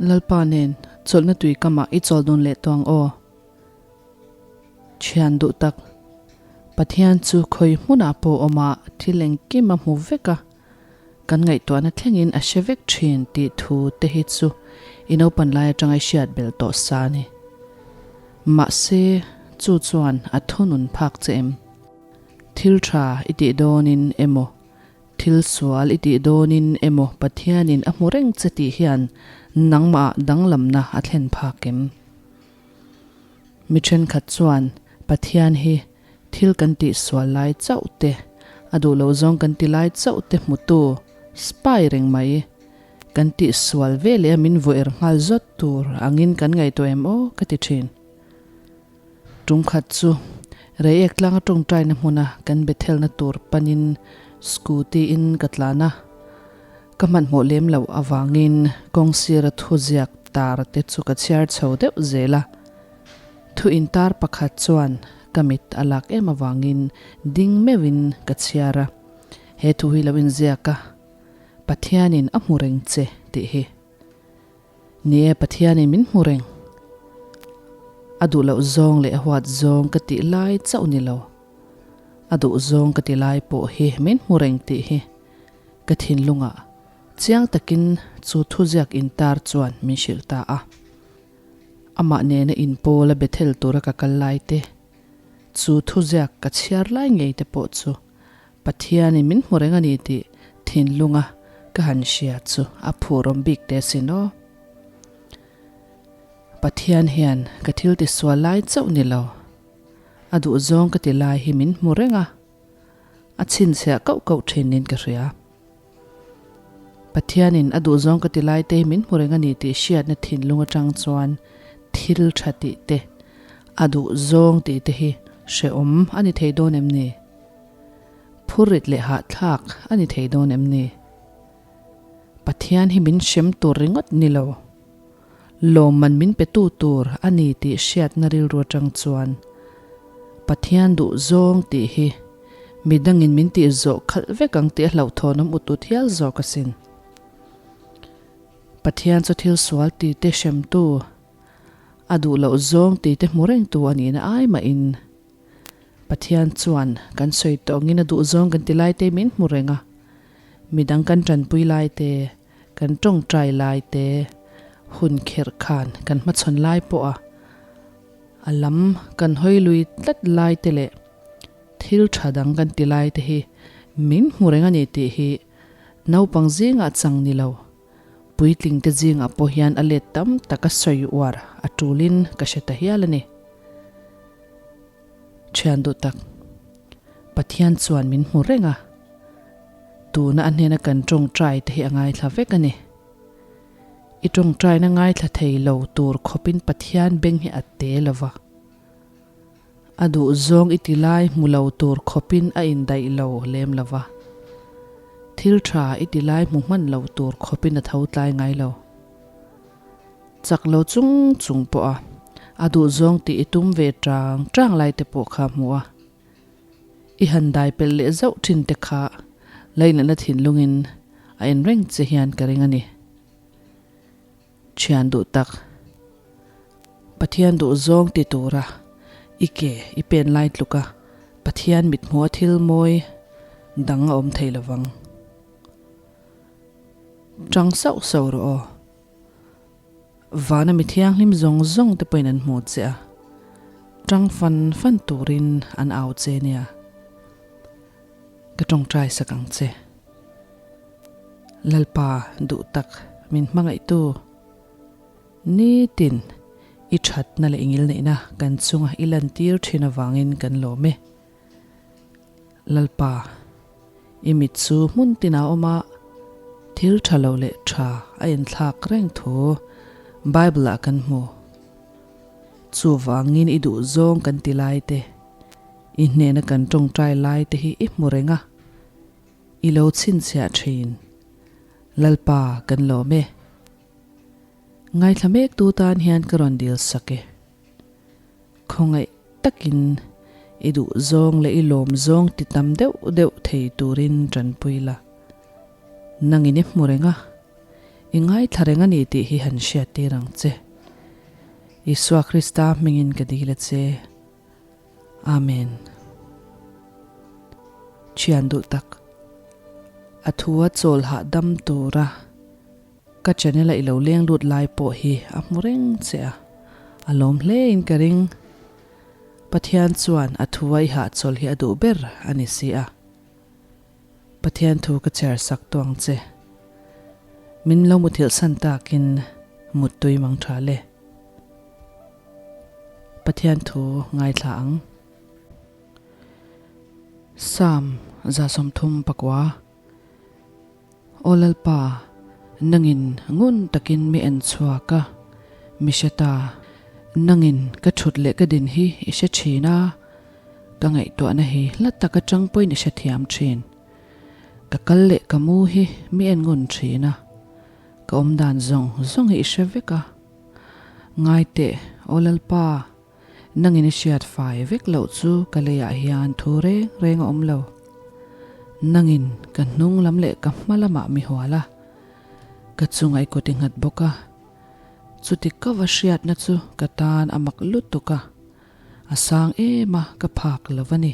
Lalpa nen chawlhna tui kamah i chawl dun leh tawh ang aw. Thian duh tak, Pathian chu khawi hmunah pawh awma thil engkim a hmu vek a, kan ngaihtuahna thlengin a hre vek thin tih thu te hi chu i naupan lai atanga i hriat belh tawh sa a ni. Mahse, chu chuan a thunun phak che em? Thil tha i tih dawnin emaw, thil sual i tih dawnin emaw Pathianin a hmu reng che tih hian nangmah danglamna a thlen phak em? Mi thenkhat chuan Pathian hi thil kan tih sual lai chauh te, a duh loh zawng kan ti lai chauh te hmutu spy reng mai. Kan tih sual ve leh a min vaw er nghal zawt tur angin kan ngaihtuah em aw ka ti thin. Tum khat chu Reiek tlanga tawngtaina hmuna kan Bethelna tur panin scooty in ka tlan a. Ka hmanhmawh lem loh avangin kawng sira thu ziak tar te chu ka chhiar chho deuh zel a. Thu intar pakhat chuan ka mit a lak em avangin ding meuhin ka chhiar a. He thu hi lo inziak a, Pathianin a hmu reng che tih hi. Ni e, Pathianin min hmu reng. A duh loh zawng leh a huat zawng ka tih lai chauh ni lo. A duh zawng ka ti lai pawh hi min hmu reng tih hi ka thinlungah chiang takin chu thuziak intar chuan min hrilh ta a. Amah nena inpawl a Bethel tura ka kal lai te, chu thuziak ka chhiar lai ngei te pawh chu Pathianin min hmu reng a ni tih thinlunga ka han hria chu a phurawm bik teh asin aw. Pathian hian ka thil tisual lai chauh ni lo, a duhzawng ka ti lai hi min hmu reng a, a chhinchhiah kauh kauh thinin ka hria. Pathianin a duhzawng ka ti lai te hi min hmu reng a ni tih hriatna thinlung atang chuan thil tha tih te, a duhzawng tih te hi hrehawm a ni thei dawn em ni? Phurrit leh hahthlak a ni thei dawn em ni? Pathian hi min hrem tur ringawt ni lo. Lawmman min pe tu tur a ni tih hriatna rilru atang chuan Pathian duh zawng tih hi midangin min tih zawh khalh vek ang tih a hlauhthawn awm ut ut hial zawk asin. Pathian chu thil sual ti te hremtu, a duh loh zawng ti te hmu rengtu a nihna ai mahin Pathian chuan kan sawi tawngin a duh zawng kan ti lai te min hmu reng a, midang kan tanpui lai te, Kan tawngtai lai te hun kherh khan kan hmachhawn lai pawh a, a lam kan hawi lui tlat lai te leh thil tha dang kan ti lai te hi min hmu reng a ni tih hi naupang zingah chang ni lo, puitling te zingah pawh hian a let tam tak a sawi uar a tulin ka hre ta hial a ni. Thian duh tak, Pathian chuan min hmu reng a, tuna a hnena kan tawngtai te hi a ngaithla vek a ni. I tawngtaina ngaithla thei lo tur khawpin Pathian beng hi a te lo va. A duh zawng i ti lai hmu lo tur khawpin a indaih lo lem lo va. Thil tha i ti lai hmu hman lo tur khawpin a tho tlai ngai lo. Chak lo chung chung pawh a, a duh zawng tih i tum ve tang tang lai te pawh kha hmu a. I han dai pelh leh zauh thin te kha lainatna thinlungin a en reng che hian ka ring a ni. Thian duh tak, Pathian duh zawng ti tura i ke i pen lai tluka Pathian mithmuha thil mawi dang a awm thei lovang. Tang sauh sauh rawh aw. Vana mi thianghlim zawng zawng te pawhin an hmu che a, tang fan fan turin an au che nia. Ka tawngtai sak ang che. Lalpa duh tak min hmangaihtu, nitin i thatna leh i ngilneihna kan chunga i lantir thin avangin kan lawm e. Lalpa, i mit chu hmun tinah awm a, thil tha lo leh tha a inthlak reng thu Bible-ah kan hmu. Chuvangin i duhzawng kan ti lai te, i hnena kan tawngtai lai te hi i hmu reng a, i lo chhinchhiah thin. Lalpa, kan lawm e. Ngaithla mektu tan hian ka rawn dil sak e. Khawngaih takin i duh zawng leh i lawm zawng ti tam deuh deuh thei turin tanpui la. Nangin i hmu reng a, I ngaithla reng a ni tih hi han hriattir ang che. Isua Krista hmingin ka dil a che. Amen. Thian duh tak. A thua chawl hahdam tura ka channel a i lo leng lut lai pawh hi a hmu reng che a, a lawm hle in ka ring. Pathian chuan a thua i hahchawl hi a duh ber a ni si a. Pathian thu ka chhiar sak tawh ang che. Min lo muthilh san takin muttui mang tha le. Pathian thu ngaithla ang. Psalm 35. Aw Lalpa, nangin ngun takin mi en chhuak a, mi hre ta. Nangin ka thut leh ka din hi i hre thin a, ka ngaihtuahna hi hla tak atang pawhin i hrethiam thin. Ka kal leh ka mu hi mi en ngun thin a, ka awmdan zawng zawng hi i hre vek a. Ngai teh, Aw Lalpa, Nangin i hriat fai vek loh chu ka leiah hian thu reng reng a awm lo. Nangin ka hnung lam leh ka hma lamah mi hual a, ka chungah i kut i nghat bawk a. Chuti ka va hriatna chu ka tan a mak lutuk a, a sang em a ka phak lo va ni.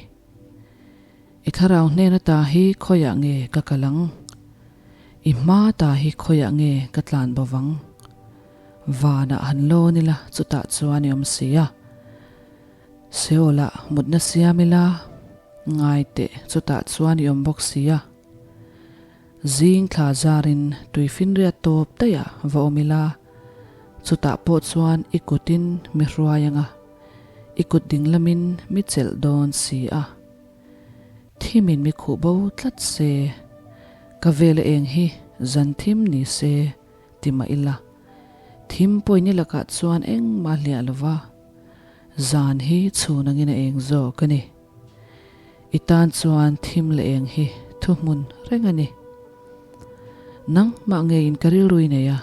I thlarau hnen ata hi khawiah nge ka kal ang? I hma ta hi khawiah nge ka tlan bo vang? Vanah han lawn ila chutah chuan i awm si a. Seolah mutna siam ila ngai teh chutah chuan i awm bawk si a. Zing thla zarin tuifinriat tawp daihah va awm ila chutah pawh chuan i kutin mi hruai anga i kut ding lamin mi chelh dawn si a. Thimin mi khuh bo tlat se, ka vela eng hi zan thim ni se ti mah ila, thim pawhin i lakah chuan engmah hliah lo va, zan hi chhun angin a eng zawk a ni. I tan chuan thim leh eng hi thuhmun reng a ni. Nangmah ngeiin ka rilru i nei a,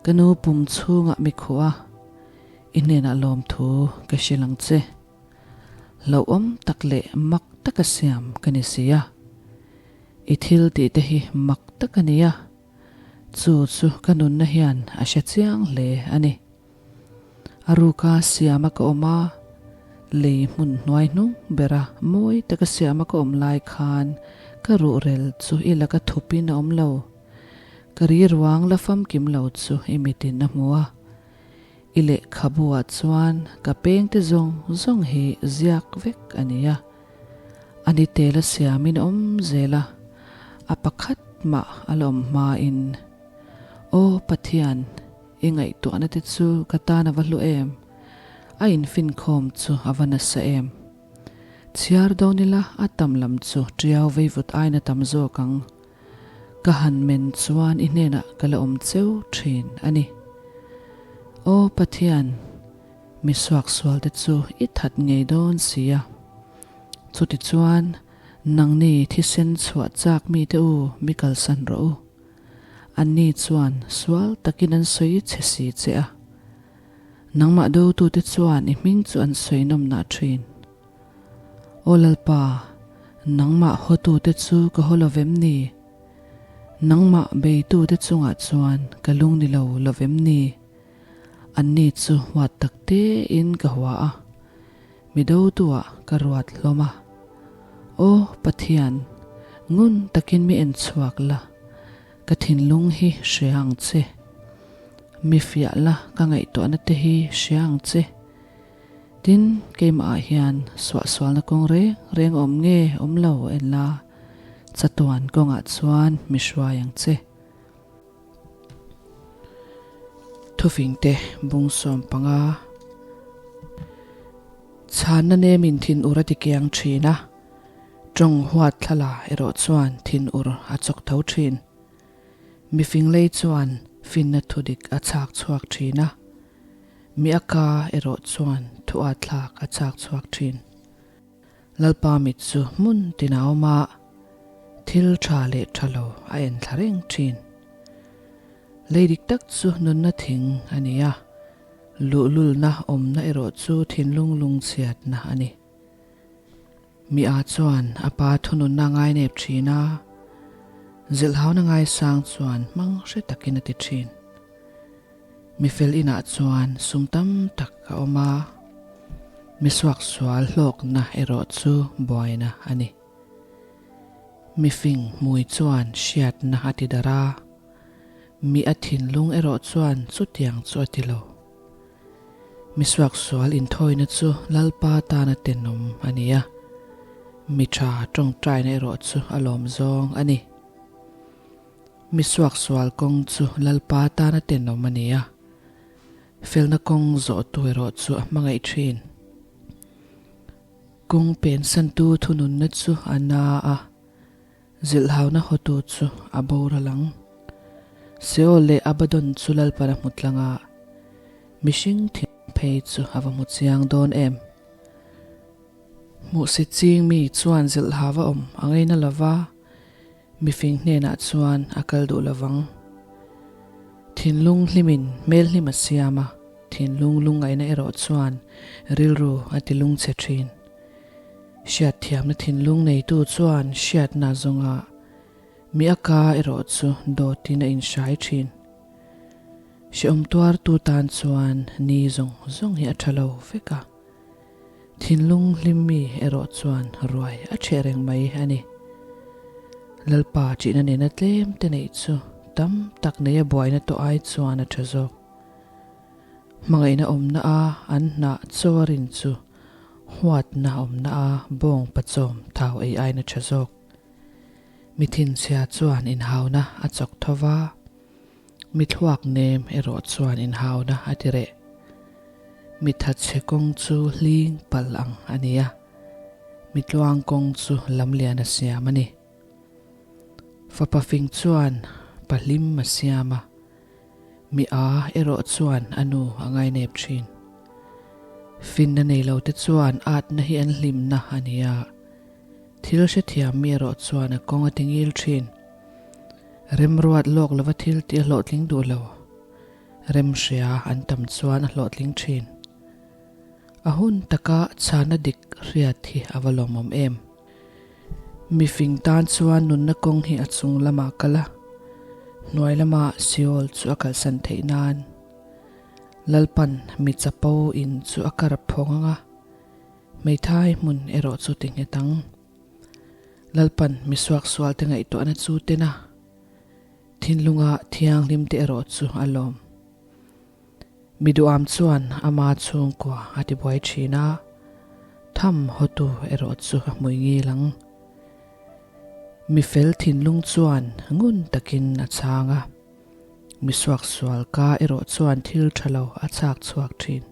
ka nu pum chhungah mi khuh a, i hnenah lawmthu ka hrilh ang che. Hlauhawm tak leh mak taka siam ka ni si a, i thil tih te hi mak tak a ni a, chu chu ka nunna hian a hre chiang hle a ni. A ruka siama ka awm a, lei hmun hnuai hnung bera mawi taka siama ka awm lai khan ka ruhrel chu i laka thupin a awm lo. Ka ri ruang la famkim lo chu i mitin a hmu a. I lehkhabu-ah chuan ka pengte zawng zawng hi ziak vek a ni a. A ni tel a siamin a awm zel a, a pakhat mah a la awm hmain. Aw Pathian, i ngaihtuahna te chu ka tan a va hlu em? A infinkhawm chu a va nasa em? Chhiar dawn ila a tam lam chu ṭiau veivut aiin a tam zawk ang. Ka han men chuan i hnenah ka la awm cheu thin a ni. Aw Pathian, mi suaksualte chu i that ngei dawn si a. Chutichuan, nangni thisen chhuah chak mite u mi kalsan rawh u. Anni chuan sual takin an sawi che si che a. Nangmah dotute chuan i hming chu an sawi nawmnah thin. Aw Lalpa, nangmah hawtute chu ka haw lo vem ni? Nangmah beitute chungah chuan ka lung ni lo lo vem ni? Anni chu huat tak tein ka hua a, mi dotuah ka ruat hlawm a. Aw Pathian, ngun takin mi en chhuak la, ka thinlung hi hria ang che. Mi fiah la ka ngaihtuahna te hi hria ang che. Tin, keimahah hian suahsualna kawng reng reng awm nge awm lo en la, chatuan kawngah chuan mi hruai ang che. Thufingte bung 15. Chhanna nemin thinur a tikiang thin a, tawng huat thlala erawh chuan thinur a chawk tho thin. Mifing lei chuan finna thudik a chhak chhuak thin a. Mi a ka erawh chuan thu a thlak a chak chhuak thin. Lalpa mit chu hmun tin a awm a, thil tha leh tha lo a en thla reng thin. Lei dik tak chu nunna thing a ni a, luhlulna awmna erawh chu thinlung lungchhiatna a ni. Mi a chuan a pa thununna a ngainep thin a. Zilhhauna ngaisang chuan hmang hre takin a ti thin. Mi fel inah chuan sum tam tak a awm a, mi suaksual hlawkna erawh chu buaina a ni. Mi fing hmui chuan hriatna a ti darh a, mi a thinlung erawh chuan chutiang chu a ti lo. Mi suaksual inthawina chu Lalpa tana tenawm a ni a, mi tha tawngtaina erawh chu a lawm zawng a ni. Mi suaksual kawng chu Lalpa tana tenawm a ni a, felna kawng zawhtu erawh chu a hmangaih thin. Kawng pensantu thununna chu a na a, zilhhauna hawtu chu a boral ang. Seol leh Abaddon chu Lalpan a hmu tlang a, mihring thin phei chu a va hmu chiang dawn em? Hmuhsit ching mi chuan zilhhau a awm a ngaina lo va, mifing hnenah chuan a kal duh lo vang. Thinlung hlimin hmel hlim a siam a, thinlung lungngaihna erawh chuan rilru a ti lungchhe thin. Hriatthiamna thinlung neitu chuan hriatna zawnga mi a ka erawh chu dawtin a inhrai thin. Hrehawm tuartu tan chuan ni zawng zawng hi a tha lo vek a. Thinlung hlim mi erawh chuan ruai a ṭheh reng mai a ni. Lalpa ṭihna nena tlem te neih chu tam tak neia buaina tawh ai chuan a ṭha zawk. Hmangaihna awmna a an hnah chaw a rin chu huatna awmna a bawng pachawm thau ei aiin a ṭha zawk. Mi thinchhia chuan inhauna a chawk tho va. Mi thluak nem erawh chuan inhauna a ti reh. Mi thatchhe kawng chu hling pal ang a ni a, mi tluang kawng chu lamlian a siam a ni. Fapa fing chuan pa hlim a siam a, mi a erawh chuan a nu a ngainep thin. Finna nei lo te chuan atna hi an hlimna a ni a, thil hrethiam mi erawh chuan a kawng a ti ngil thin. Remruat lawk lova thil tih a hlawhtling duh lo. Remhria an tam chuan a hlawhtling thin. A hun taka chhana dik hriat hi a va lawmawm em. Mifing tan chuan nunna kawng hi a chung lamah kal a, hnuai lama Seol chu a kalsan theih nan. Lalpan mi chapo in chu a kar phawng ang a, hmeithai hmun erawh chu ti nghet ang. Lalpan mi suaksualte ngaihtuahna chu ten a, thinlunga thianghlimte erawh chu a lawm. Mi duham chuan ama chhungkua a tibuai thin a, tham hawtu erawh chu a hmui ngil ang. Mi fel thinlung chuan ngun takin a chhang a, mi suaksual ka erawh chuan thil tha lo a chhak chhuak thin.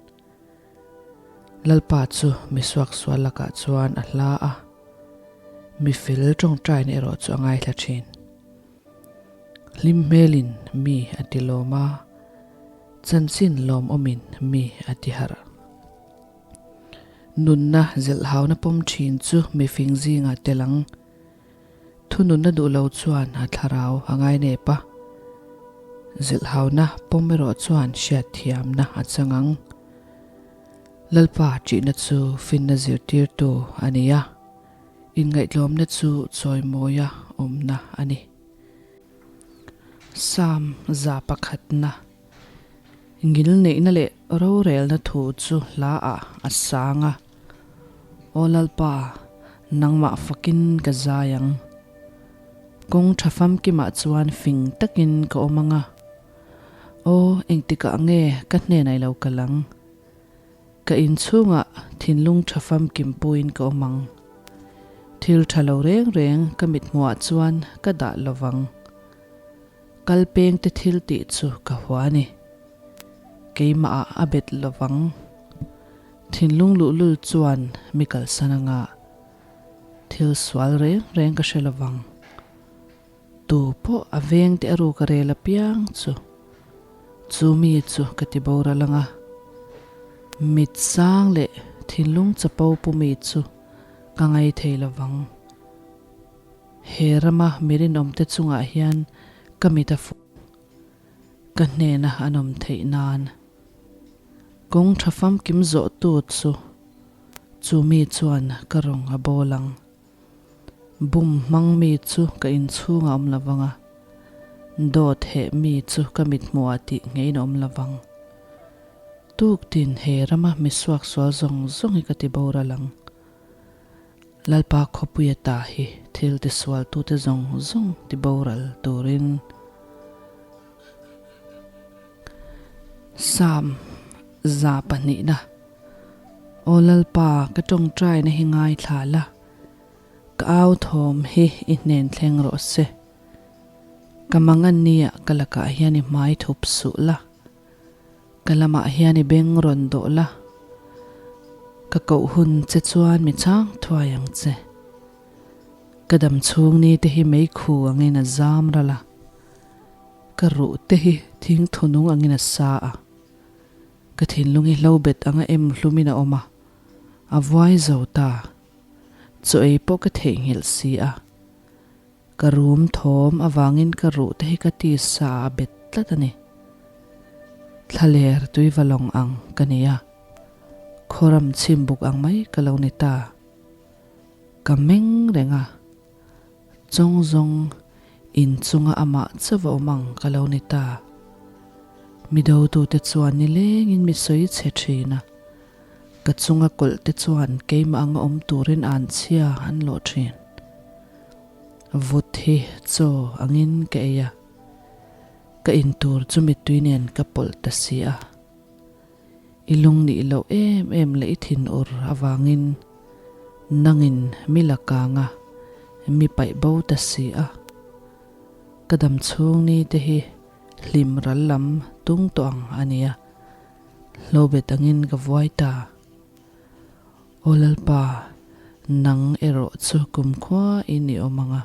Lalpa chu mi suaksual lakah chuan a hla a, mi fel tawngtaina erawh chu a ngaithla thin. Hlim hmelin mi a ti lawm a, chanchin lawmawmin mi a ti harh. Nunna zilhhauna pawm thin chu mi fing zingah tel ang. Thununna duh lo chuan a thlarau a ngainep a, zilhhauna pawm erawh chuan hriatthiamna a chang ang. Lalpa ṭihna chu finna zirtirtu a ni a, inngaihtlawmna chu chawimawia awmna a ni. Psalm 100na Ngilneihna leh rorelna thu chu hlaah a sang a. Aw Lalpa, nangmah fakin ka zai ang. Kawng tha famkimah chuan fing takin ka awm ang a. Aw, engtikah nge ka hnenah i lo kal ang? Ka inchhungah thinlung tha famkim puiin ka awm ang. Thil tha lo reng reng ka mithmuhah chuan ka dah lo vang. Kal pengte thil tih chu ka hua a ni. Keimahah a bet lo vang. Thinlung luhlul chuan mi kalsan anga thil sual reng reng ka hre lovang. Tu pawh a veng te a ruk a rel apiang chu chu mi chu ka ti boral anga mit sang leh thinlung chapo pu mi chu ka ngai thei lovang. He rama mi rinawmte chungah hian ka mit a fuh. Ka hnena an awm theih nan. Kawng tha famkim zawh tu chu chu mi chuan ka rawng a bawl ang. Bum hmang mi chu ka inchhungah awm lo vang a, dawt heh mi chu ka mithmuhah tih ngeiin a awm lo vang. Tuktin he rama misuaksual zawng zawng hi ka ti boral ang. Lalpa khawpuia ta hi thil tisualtute zawng zawng ti boral turin Psalm 200 na. Aw Lalpa, ka tawngtaina hi ngaithla la, ka au thawm hi i hnen thleng rawh se. Ka mangan nia ka lakah hian i hmai thup suh la. Ka lamah hian i beng rawn dawh la, ka koh hun che chuan mi chhang thuai ang che. Ka dam chhung ni te hi meikhu angin a zam ral a, ka ruh te hi thing thunung angin a sa a, ka thinlung hi hlo bet anga em hlumin a awm a, a vuai zo ta. Chaw ei pawh ka theihnghilh si a. Ka rum thawm avangin ka ruh te hi ka tisa a bet tlat a ni. Thlaler tuiva lawng ang ka ni a, khawram chhim buk ang mai ka lo ni ta. Ka meng reng a, chawng zawng in chunga amah chauh a awm ang ka lo ni ta. Mi dotute chuan nilengin mi sawi chhe thin a, ka chunga kawlh te chuan keimah anga awm turin anchhia an lawh thin. Vut hi chaw angin ka ei a, ka in tur chu mittui nen ka pawlh ta si a. I lung nih loh em em leh i thin ur avangin nangin mi la kang a, mi paih bo ta si a. Ka dam chhung ni te hi hlim ral lam tung tawh ang a nia, hlobet angin ka vuai ta. Aw Lalpa, nang erawh chu kumkhua in i awm ang a,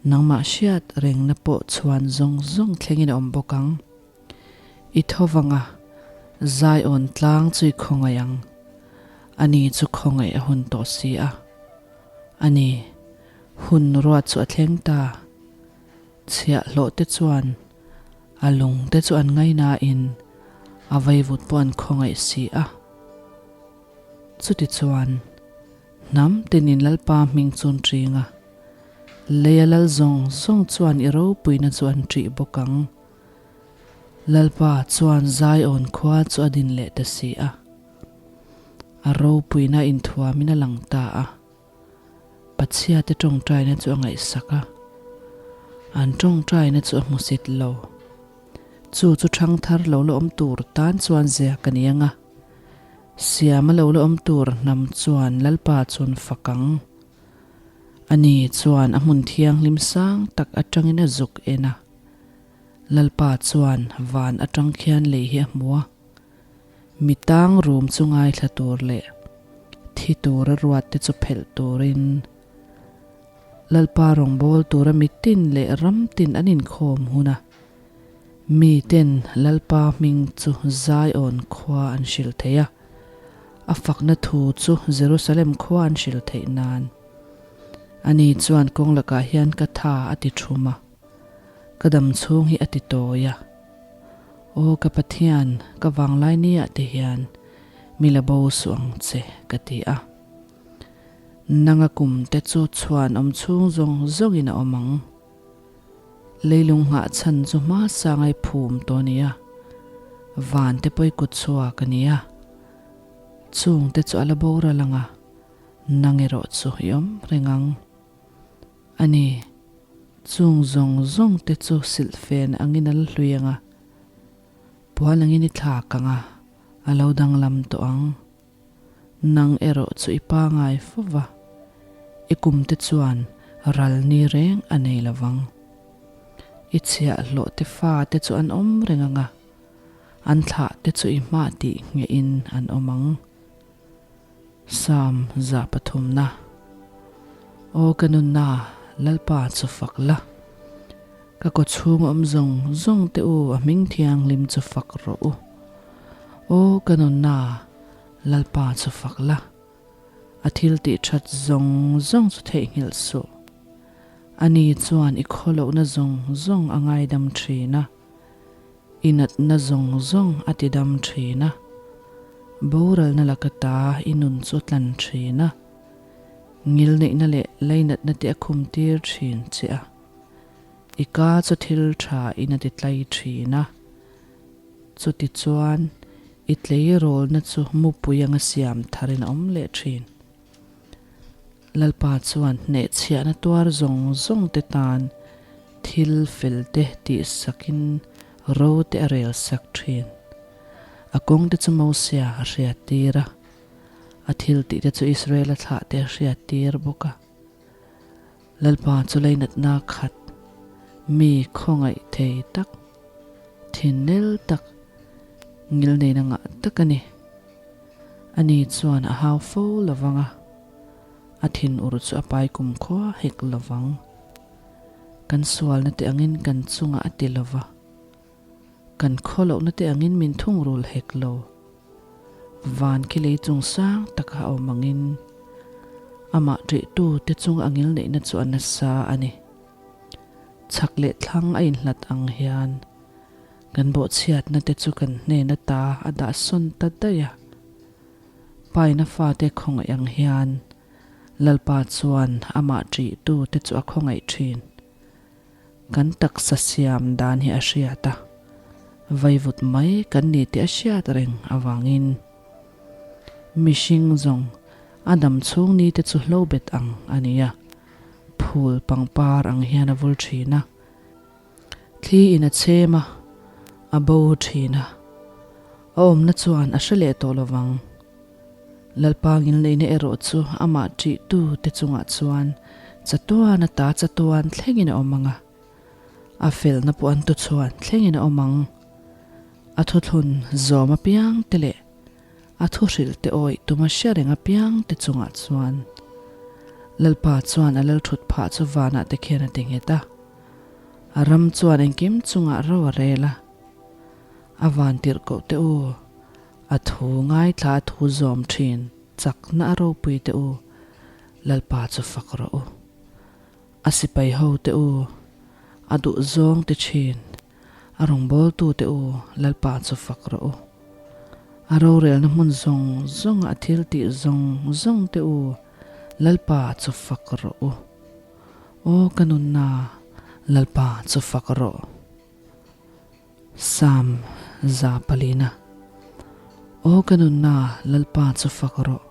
nangmah hriat rengna pawh chhuan zawng zawng thlengin a awm bawk ang. I tho vang a, Zion tlang chu i khawngaih ang, ani chu khawngaih a hun tawh si a. Ani, hun ruat chu a thleng ta. Chhiahhlawh te chuan a lung te chu an ngainain a vaivut pawh an khawngaih si a. Chutichuan, hnam tinin Lalpa hming chu an ṭing a, leia lal zawng zawng chuan i ropuina chu an ṭih bawk ang. Lalpa chuan Zion khua chu a din leh ta si a, a ropuina inthuamin a lang ta a. Pathiate tawngtaina chu a ngaihsak a, an tawngtaina chu a hmusit lo. Chu chu thangthar lo la awm tur tan chuan ziak a ni ang a, siama lo la awm tur hnam chuan Lalpa chuan fak ang. Ani chuan a hmun thianghlim sang tak atangin a zuk en a, Lalpa chuan van atang khian lei hi a hmu a. Mi tang rum chu ngaithla tur leh thi tura ruat te chu phelh turin Lalpa rawngbâwl tura mitin leh ram tin an inkhâwm hun a, miten Lalpa hming chu Zion khua an hrilh thei a, a fakna thu chu Jerusalem khua an hrilh theih nân. Ani chuan kawng lakah hian ka tha a ti thum a. Ka dam chhung hi a ti tawi a. Aw ka Pathian, ka vanglai ni ah te hian mi la bo suh ang che, ka ti a. Nanga kum te chu chhuan awm chhung zawng zawngin a awm ang. Leilung nghah chhan chu hma sangai phum tawh a ni a, van te pawi kut chhuak a ni a. Chung te chu a la boral ang a, nang erawh chu i awm reng ang. A ni, chung zawng zawng te chu silhfen angin a la hlui ang a, puan angin i thlak ang a, a lo danglam tawh ang. Nang erawh chu i pangai fo va, i kum te chuan ral ni reng a nei lo vang. I chhiahhlawh te fa te chu an awm reng ang a, an thlah te chu i hmah tih nghehin an awm ang. Psalm 300 na. Aw ka nunna, Lalpa chu fak la. Ka kawchhung awm zawng zawng te u a hming thianghlim chu fak rawh u. Aw ka nunna, Lalpa chu fak la. A thil tih that zawng zawng chu theihnghilh suh. Ani chuan i khawlohna zawng zawng a ngaidam thin a. I natna zawng zawng a ti dam thin a, boralna laka ta i nun chu a tlan thin a. Ngilneihna leh leinatna te a khum tir thin che a. I ka chu thil tha in a ti tlai thin a. Chutichuan, i tleirawlna chu mupui anga siam tharin a awm leh thin. Lalpa chuan hnehchhiahna tuar zawng zawng te tan thil fel te tihsakin ro te a rel sak thin. A kawng te chu Mosia a hriattir a, a thil tih te chu Israela thlah te a hriattir bawk a. Lalpa chu leinatna khat, mi khawngaih thei tak, thinnel tak, ngilneina ngah tak a ni. Ani chuan a hau fo lo vang a, a thinur chu a pai kumkhua hek lo vang. Kan sualna te angin kan chungah a ti lo va, kan khawlohna te angin min thungrul hek lo. Van khi lei chung sang taka a awm angin amah ṭihtu te chung a ngilneihna chu a nasa a ni. Chhak leh thlang a inhlat ang hian kan bawhchhiatna te chu kan hnen ata a dah sawn ta daih a. Paina fate khawngaih ang hian Lalpa chuan amah ṭihtu te chu a khawngaih ṭhin. Kan taksa siam dan hi a hriat a, vaivut mai kan ni tih a hriat reng avangin mihring zawng a dam chhung ni te chu hlo bet ang a ni a, phul pangpar ang hian a vul thin a, thli in a chhem a, a bo thin a, a awmna chuan a hre leh tawh lovang. Lalpa ngilneihna erawh chu amah ṭihtu te chungah chuan chatuan ata chatuan thlengin a awm ang a, a felna pawh an tuchhuan thlengin a awm ang. A thuthlun zawm apiang te leh a thuhrilh te awih tuma hre reng apiang te chungah chuan Lalpa chuan a lalṭhut phah chu vanah te khian a ti nghet a, a ram chuan engkim chungah ro a rel a, a vantirhkoh te u. A thu ngaithla a thu zawm thin chakna a ropui teh u, Lalpa chu fak rawh u. A sipai ho teh u, a duh zawng ti thin, a rawngbawltu teh u, Lalpa chu fak rawh u. A rorelna hmun zawng zawnga a thil tih zawng zawng teh u, Lalpa chu fak rawh u. Aw ka nunna, Lalpa chu fak rawh. Psalm 400. Aw ka nunna, Lalpa chu fak rawh.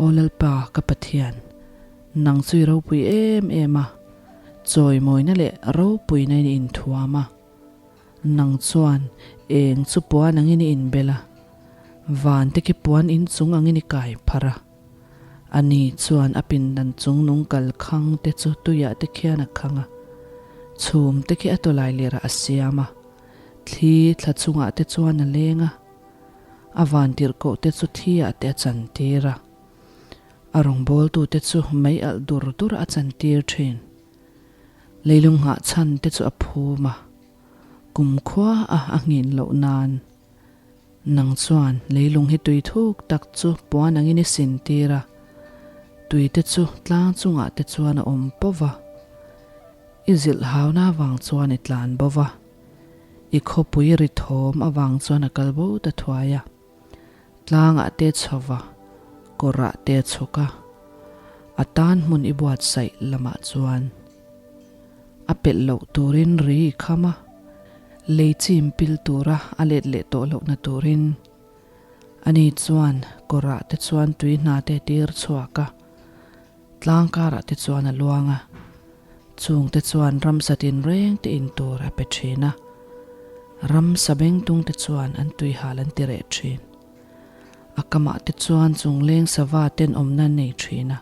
Aw Lalpa ka Pathian, nang chu i ropui em em a, chawimawina leh ropuina in i inthuam a. Nang chuan eng chu puan angin i inbel a, van te khi puan inchung angin i kai pharh a. Ani chuan a pindan chung nung kal khang te chu tuiah te khian a khang a, chhum te khi a tawlai lerah a siam a, thli thla chungah te chuan a leng a, a vantirhkoh te chu thi ah te a chantir a, a rawngbawltu te chu mei alh dur dur a chantir thin. Leilung nghah chhan te chu a phum a, kumkhua a a nghin loh nan. Nang chuan leilung hi tui thuk tak chu puan angin i sin tir a, tui te chu tlang chungah te chuan a awm pawh va. I zilh hauna avang chuan i tlan bo va, i khawpui ri thawm avang chuan a kal bo ta thuai a. Tlangah te chho va, kawrah te chhuk a, a tan hmun i buatsaih lamah chuan. A pelh loh turin ri i kham a, lei chim pil tura a let leh tawh lohna turin. Ani chuan kawrah te chuan tui hna te tir chhuak a, tlang karah te chuan a luang a, chung te chuan ramsa tinreng te in tur a pe thin a, ramsa bengtung te chuan an tuihal an ti reh thin. A kamah te chuan chungleng sava ten awmna an nei thin a.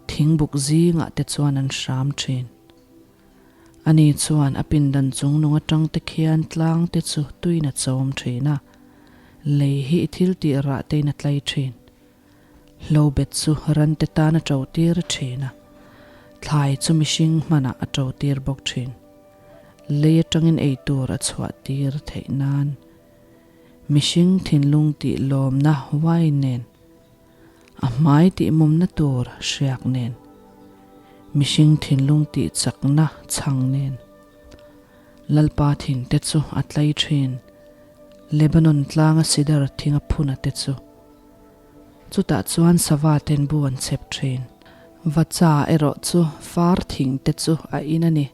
Thingbuk zingah te chuan an hram thin. Ani chuan a pindan chung nung atang te khian tlang te chu tuin a chawm thin a, lei hi i thil tih rah tein a tlai thin. Hlobet chu ran te tan a to tir thin a, thlai chu mihring hmanah a to tir bawk thin. Lei atangin ei tur a chhuah tir theih nan mihring thinlung tih lawmna wine nen A hmai tihmawmna tur hriak nen, mihring thinlung tih chakna chhang nen, Lalpa thing te chu a tlai thin, Lebanon tlanga sidar thing a phun a te chu. Chutah chuan sava ten bu an chhep thin. Vacha erawh chu far thing te chu a in a ni.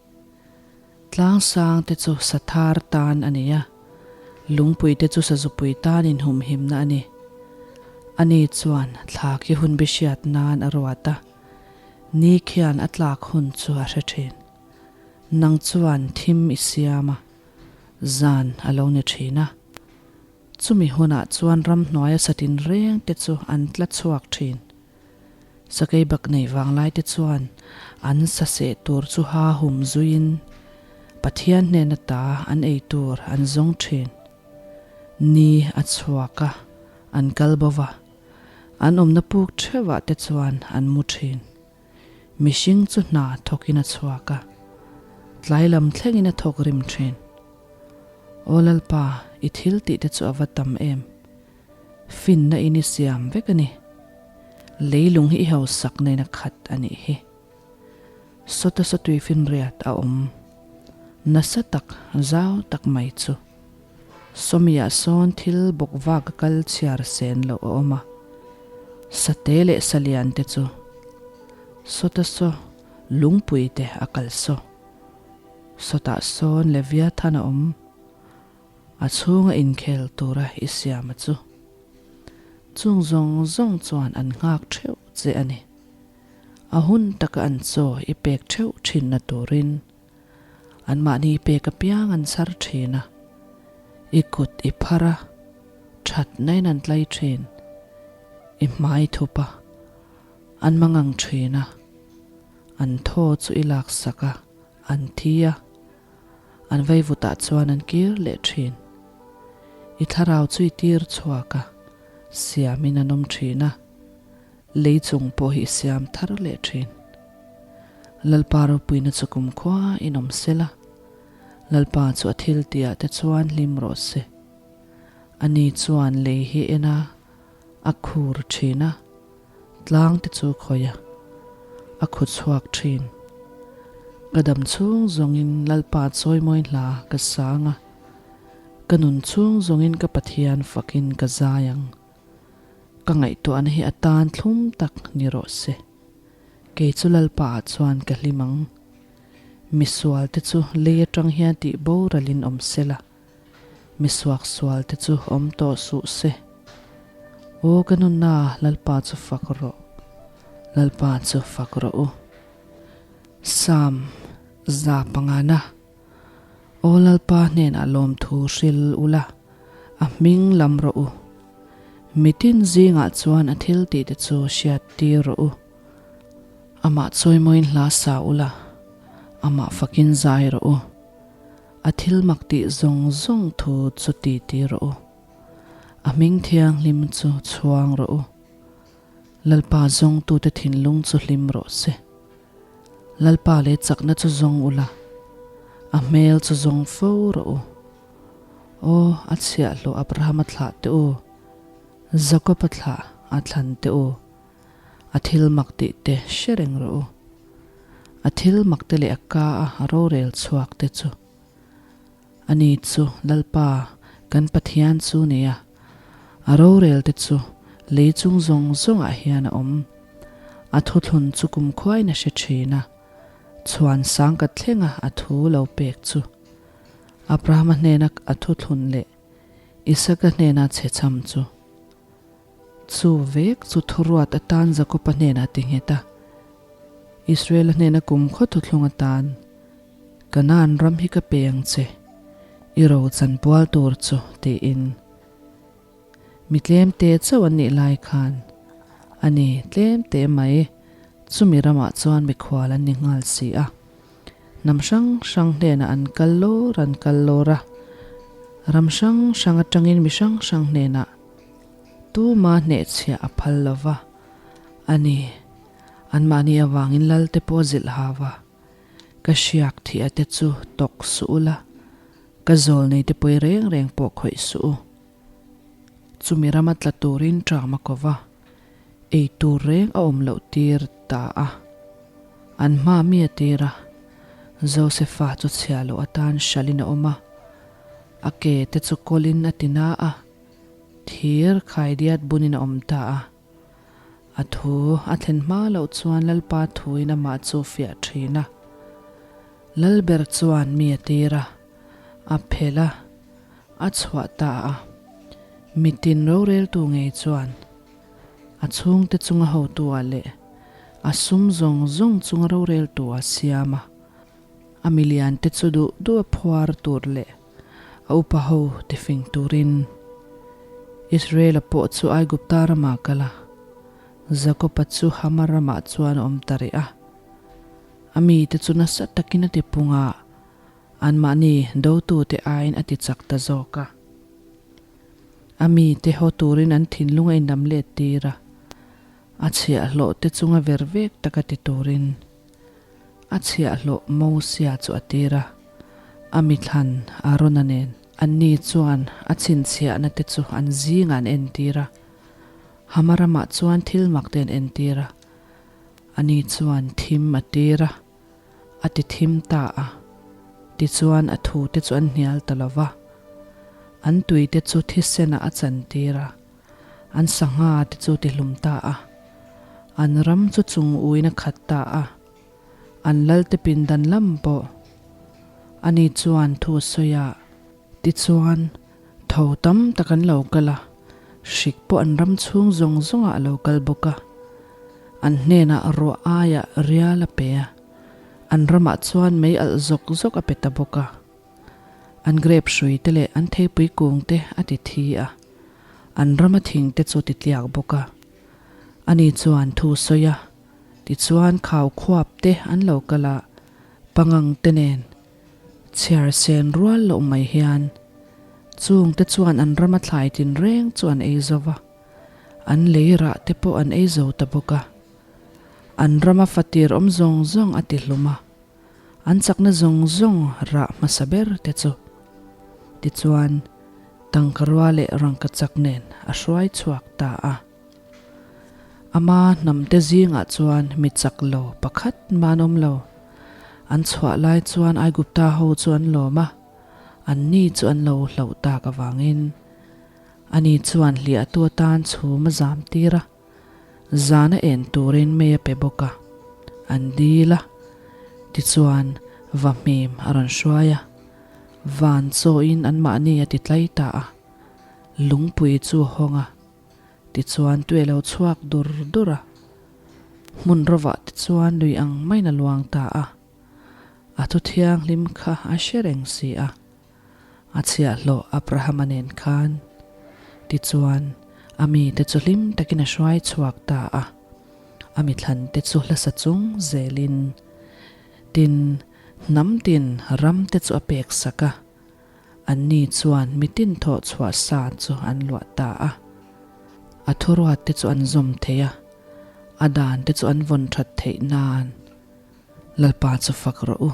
Tlang sang te chu sathar tan a nei a, lungpui te chu sazupui tan inhumhimna a ni. Ani chuan thla khi hun bi hriat nan a ruat a, ni khian a tlak hun chu a hre thin. Nang chuan thim i siam a, zan a lo ni thin a. Chumi hunah chuan ramhnuaia satin reng te chu an tla chhuak thin. Sakei bak nei vanglai te chuan an sa seh tur chu ha hum zuiin Pathian hnena ta an ei tur an zawng thin. Ni a chhuak a, an kal bo va, an awmna puk theuhah te chuan an mu thin. Mihring chu hna thawkin a chhuak a, tlai lam thlengin a thawk rim thin. Aw Lalpa, i thil tih te chu a va tam em! Finna in i siam vek a ni. Leilung hi i hausak nen a khat a nih hi. Sawta sawtui finriat a awm nasa tak zau tak mai chu. Sawmiah sawn thil bawk vak a kal chhiar sen loh a awm a. Sate leh salian te chu sawta saw lungpui te a kal saw. Sawtah sawn Leviathan a awm. A chhunga inkhel tura i siam a chu. Chung zawng zawng chuan an nghak theuh che a ni. A hun taka an chaw i pek theuh thinna turin anmahni i pek apiang an chhar thin a, i kut i phar a, thatnain an tlai thin, i hmai thup a, an mangang thin a, an thaw chu i laksak a, an thi a. An vaivutah chuan an kir leh thin. I thlarau chu i tir chhuak a, siamin an awm thin a, lei chung pawh hi i siam thar leh thin. Lalpa ropuina chu kumkhua in awm sel a, Lalpa chu a thil tihah te chuan hlim rawh se. Ani chuan lei hi en a, a khur thin a. Tlang te chu khawih a, a khu chhuak thin. Ka dam chhung zawngin Lalpa chawimawi hla ka sang a, ka nun chhung zawngin ka Pathian fakin ka zai ang. Ka ngaihtuahna hi a tan thlum tak ni rawh se. Kei chu Lalpa ah chuan ka hlim ang. Misual te chu lei atang hian tih boralin awm sela. Mi suaksual te chu awm tawh suh se. Aw ka nunna, Lalpa chu fak rawh, Lalpa chu fak rawh u. Psalm 500. Aw Lalpa hnenah lawmthu hril ula, a hming lam rawh u. Mitin zingah chuan a thil tih te chu hriat tir rawh u. Amah chawimawiin hla sa ula, amah fakin zai rawh u. A thil mak tih zawng zawng thu chu ti ti rawh u. A hming thianghlim chu chhuang rawh u. Lalpa zawngtute thinlung chu hlim rawh se. Lalpa leh chakna chu zawng ula, a hmel chu zawng fo rawh u. Aw, a chhiahhlawh Abrahama thlah teh u, Jakoba thlah a thlan teh u. A thil mak tih te hre reng rawh u. A thil mak te leh a ka a rorel chhuak te chu. Ani chu Lalpa kan Pathian chu nia, a rorel te chu lei chung zawng zawngah hian a awm. A thuthlun chu kumkhuain a hre thin a, chhuan sang ka thlenga a thu lo pek chu. Abrahama hnena a thuthlun leh Isaka hnena chhechham chu. Chu vek chu thuruat atan Jakoba hnenah ti nghet a, Israela hnena kumkhaw thuthlung atan, Kanaan ram hi ka pe ang che, i ro chanpual tur chu, tiin. Mi tlemte chauh an nih lai khan, a ni, tlemte mai, chumi ramah chuan mikhual an ni nghal si a. Hnam hrang hrang hnenah an kal lawr an kal lawr a, ram hrang hrang atangin mi hrang hrang hnenah tuma hnehchhiah a phal lo va, a ni, anmahni avangin Lalte pawh zilh hau a, ka hriak thih a te chu tawk suh ula, ka zawl nei te pawi reng reng pawh khawih suh u. Chumi rama tla turin ṭam a ko va, ei tur reng a awm loh tir ta a. An hma mi a tir a, Josefa chu chhia loh atan hralhin a awm a, a ke te chu kawlin a ti na a, thir khaidiat bunin a awm ta a. A thu a thlen hma loh chuan Lalpa thuin amah chu fiah thin a. Lalber chuan mi a tir a, a phelh a, a chhuah ta a. Mitin roreltu ngei chuan a chhungte chunga hotu-ah leh a sum zawng zawng chunga roreltu-ah siam a. A miliante chu duh duh a phuar tur leh a upa ho tifing turin Israel-a pawh chu Aigupta ramah a kal a, Jakob-a chu Hama ramah chuan a awm ta rih a. A mite chu nasa takin a tipung a, anmahni dotute aiin a tichak ta zawk a. A mite haw turin an thinlung a inlam let tir a, a chhiahhlawh te chunga ver vek taka ti turin. A chhiahhlawh Mosia chu a tir a, a mithlan Arona nen. Anni chuan a chhinchhiahna te chu an zingah an entir a, Hama ramah chuan thil mak te an entir a. Ani chuan thim a tir a, a ti thim ta a. Tichuan a thu te chu an hnial ta lo va, an tui te chu thisenah a chantir a. An sangha te chu ti hlum ta a. An ram chu chung uin a khat ta a. An lalte pindan lam pawh ani chuan thu a sawi a. Tichuan, tho tam tak an lo kal a, hrik pawh an ram chhung zawng zawngah a lo kal bawk a. An hnenah ruah aiah rial a pe a, an ramah chuan mei alh zawk zawk a pe ta bawk a. An grape hrui te leh an theipui kung te a ti thi a, an rama thing te chu ti tliak bawk a. Ani chuan thu sawi a, tichuan khau khuap te an lo kal a, pangang te nen chhiar sen rual loh mai hian chung te chuan an rama thlai tinreng chu an ei zo va, an lei rah te pawh an ei zo ta bawk a. An rama fatir awm zawng zawng a ti hlum a. An chakna zawng zawng rah hmasa ber te chu. Tichuan, tangkarua leh rangkachak nen a hruai chhuak ta a. Ama hnamte zingah chuan mi chak lo pakhat mah an awm lo. An chhuah lai chuan Aigupta ho chu an lawm a, anni chu an lo hlauh tak avangin ani chuan hliahtu atan chhum a zam tir a. Zana en turin mei a pe bawk a, an dil a, tichuan va hmim a rawn hruai a, van chawiin anmahni a ti tlai ta a, lungpui chu a hawng a, tichuan tui a lo chhuak dur dur a, hmun rovah tichuan lui ang maiin a luang ta a, a thu thianghlim kha a hre reng si a. A chhiahhlawh Abrahama nen khan. Tichuan, a mite chu hlim takin a hruai chhuak ta a. A mithlante chu hlasa chung zelin, tin, hnam tin ramte chu a pek sak a. Anni chuan mitin thawh chhuah sa chu an luah ta a. A thuruatte chu an zawm thei a, a dante chu an vawn that theih nan. Lalpa chu fak rawh u.